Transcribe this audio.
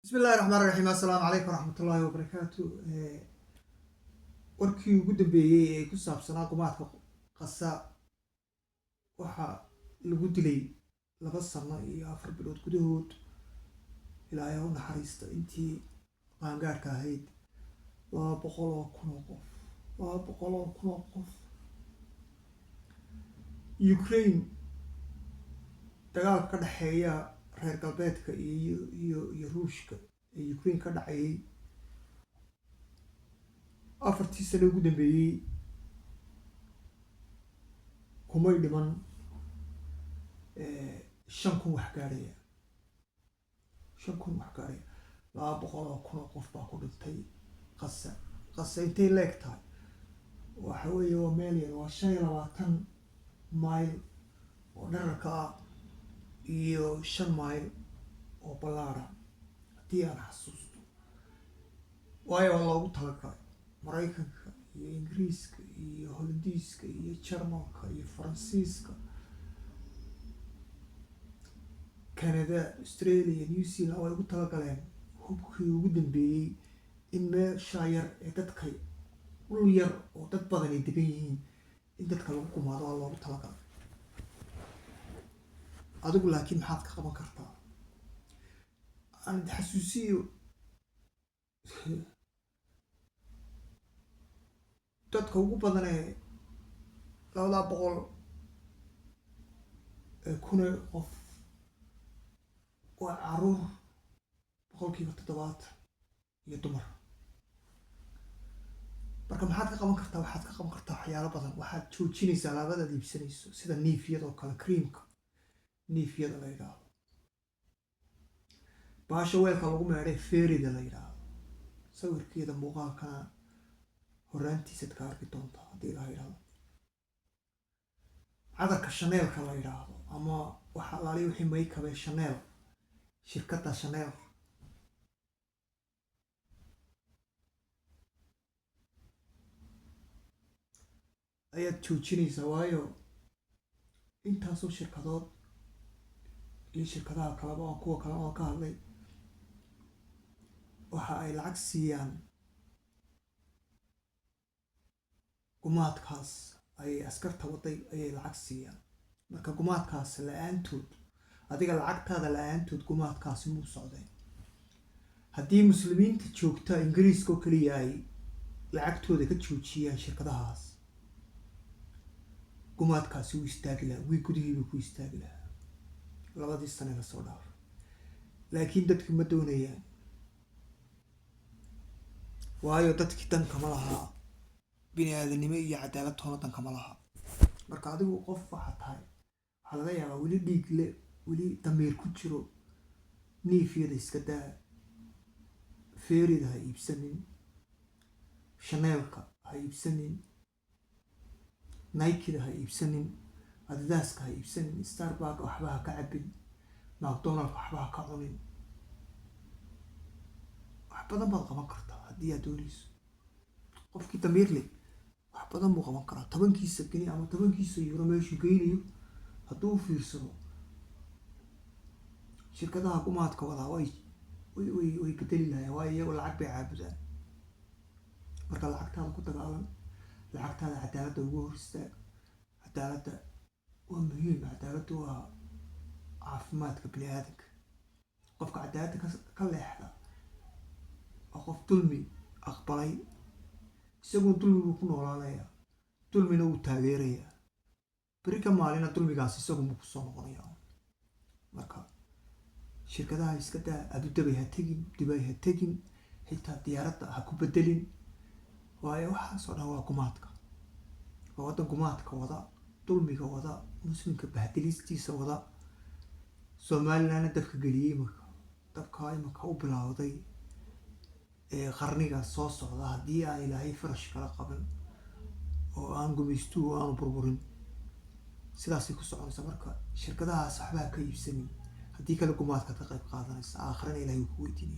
Bismi illahi raxmaan raxiim. Assalaamu calaykum waraxmatullaahi wabarakaatu. Warkii ugu dambeeyey ee ku saabsanaa gumaadka Qasa, waxaa lagu dilay 2 sano iyo 4 bilood gudahood, ilaahay u naxariista intii qaangaadhka ahayd, 200,000 oo qof, 200,000 oo qof. Ukraine dagaalka ka dhexeeya reer galbeedka iyo Ruushka ee Ukraine ka dhacayay 4tii sano ugu dambeeyey kumay dhiman 5,000 wax gaadhaya, 5,000 wax gaadhaya. 200,000 oo qof baa ku dhintay Qasa. Qasa intay leeg tahay? Waxa weeye waa meel yar, waa 25 mayl oo dherarka ah iyo 5 mayl oo ballaara haddii aan xasuusto. Waayo, waa loogu talagalay Maraykanka iyo Ingiriiska iyo Holandiiska iyo Jarmalka iyo Faransiiska, Canada, Australia, New Zealand. Way ugu talagaleen hubkii ugu dambeeyey in meeshaa yar ee dadka, dhul yar oo dad badan ay degan yihiin, in dadka lagu gumaado. Waa loogu talagalay. Adigu laakiin maxaad ka qaban kartaa? Aan xasuusiyo, dadka ugu badan ee 200,000 ee qof waa caruur, 70%, iyo dumar. Marka maxaad ka qaban kartaa? Waxaad ka qaban kartaa waxyaalo badan. Waxaad joojinaysaa alaabadaad iibsanayso, sida Nivea-yada oo kale, creamka Nivea-yada la yidhaahdo, baasha weelka lagu meedhay Fairy-da la yidhaahdo. Sawirkeeda muuqaalkana horaantiisaad ka arki doontaa haddii la yidhaahdo. Cadarka Chanelka la yidhaahdo ama waxa alaaliya wixii makeup ee Chanel, shirkadda Chanel, ayaad joojinaysaa. Waayo, intaasoo shirkadood iyo shirkadaha kaleba oo kuwa kale oo ka hadlay waxa ay lacag siiyaan gumaadkaas ayay askarta waday ayay lacag siiyaan. Marka gumaadkaas la-aantood, adiga lacagtaada la-aantood, gumaadkaasi muu socdeen. Haddii Muslimiinta joogta Ingiriiska oo keliya ay lacagtooda ka joojiyaan shirkadahaas, gumaadkaasi wuu istaagi lahaa, wii gudihiibuu ku istaagi lahaa 2dii sane lasoo dhaafay. Laakiin dadku ma doonayaan, waayo dadkii dankama lahaa bini aadanimo iyo cadaalad toona dankama laha. Marka adigu qof waxaa tahay, waxaa laga yaabaa weli dhiig le, weli damiir ku jiro. Nivea-yada iska daa, Fairy-da ha iibsanin, Chanelka ha iibsanin, Nikeda ha iibsanin, Adidaska ha iibsanin, Starbuck waxba ha ka cabin, McDonaldka waxba ha ka cunin. Wax badan baad qaban kartaa haddii aad dooneyso. Qofkii damiir leh wax badan buu qaban karaa. 10kiisa geni ama 10kiisa euro meeshuu geynayo hadduu u fiirsado, shirkadaha gumaadka wadaa way bedeli lahayeen, waayo iyago lacag bay caabudaan. Marka lacagtaada ku dagaalan, lacagtaada cadaaladda ugu hor istaag. Cadaaladda waa muhiim, cadaaladdu waa caafimaadka bini aadanka. Qofka cadaaladda ka leexda waa qof dulmi aqbalay, isaguna dulmi buu ku noolaanayaa, dulmina wuu taageerayaa. Beri ka maalina dulmigaas isagunbuu kusoo noqonayaa. Marka shirkadaha iska daa, Abu Dhabi ha tegin, Dubay ha tegin, xitaa diyaaradda ha ku bedelin, waayo waxaas oo dhan waa gumaadka. Waa waddan gumaadka wada, dulmiga wada, Muslimka bahdilistiisa wada, Somalilandna dabka geliyey. Imanka dabkaa imanka u bilowday ee qarniga soo socda, haddii aan Ilaahay farash kala qaban oo aan gumaystuhu aanu burburin, sidaasay ku soconaysa. Marka shirkadahaas waxba ha ka iibsanin, haddii kale gumaadka ka qayb qaadanaysa, aakhirana Ilahay wuu ku weydiinaya.